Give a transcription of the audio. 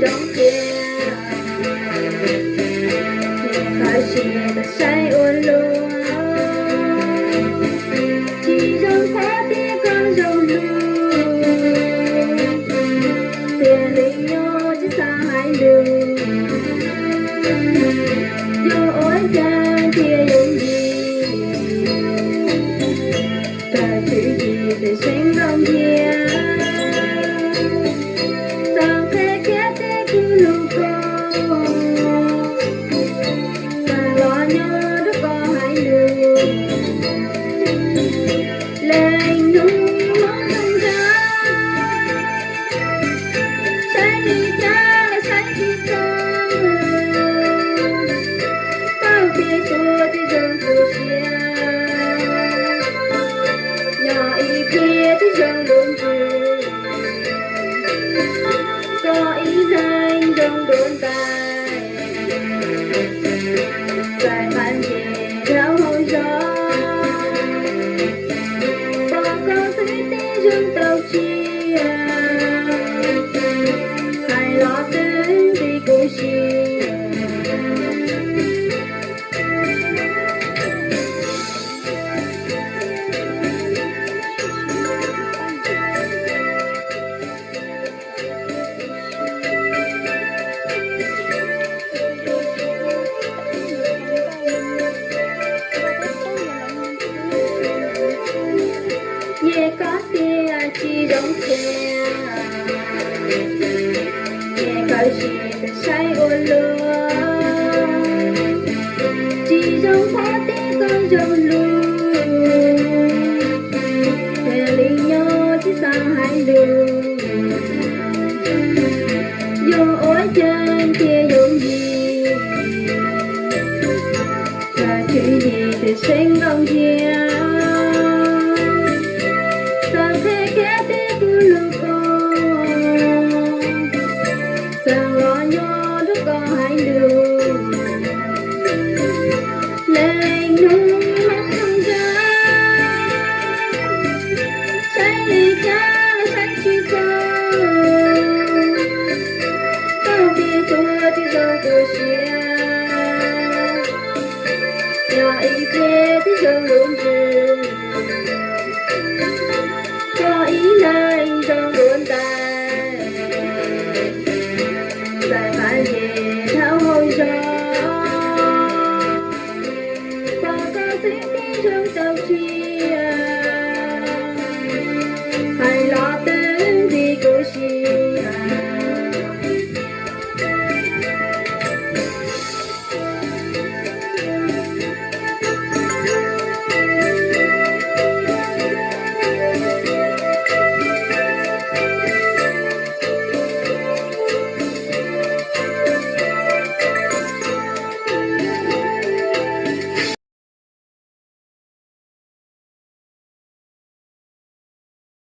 Zoo tiag, niam qhawv sim tawm saib ua luaj, tsis zoo qhov tias koj zoo lug, tiag li nyob tsis xav hais lus, yog ua cas thiaj yooj yim, raws tswv yim tes seev nkaus nthiab, txawm qhia kiag tej kuv lus ko, txawm los nyob nrog koj hais lus, leej hnub hlob zoo nraug, saib li cas los saib tsis txog, tau tias suav tsis zoo tu siab, nyob ib pliag tib zoo lub ntsws, koj ib leeg zoo dua ntais, txais qab ntses dhau hauv zos, pom koj xwb tib zoo tau tsiaj, hais los twb nti kuv si. Nyem koj tias tsis zoo tiag, nyem koj sim tawm saib ua luaj, tsis zoo qhov tias koj zoo lug, thiaj li nyob tsis xav hais lus, yog ua cas thiaj yooj yim, raws tswv yim tes seev nkaus nthiab, txawm qhia kiag tej kuv lus ko, txawm los nyob nrog koj hais lus, leej hnub hlob zoo nraug, saib li cas los saib tsis txog, tau tias suav tsis zoo tu siab, nyob ib pliag tib zoo lub ntsws,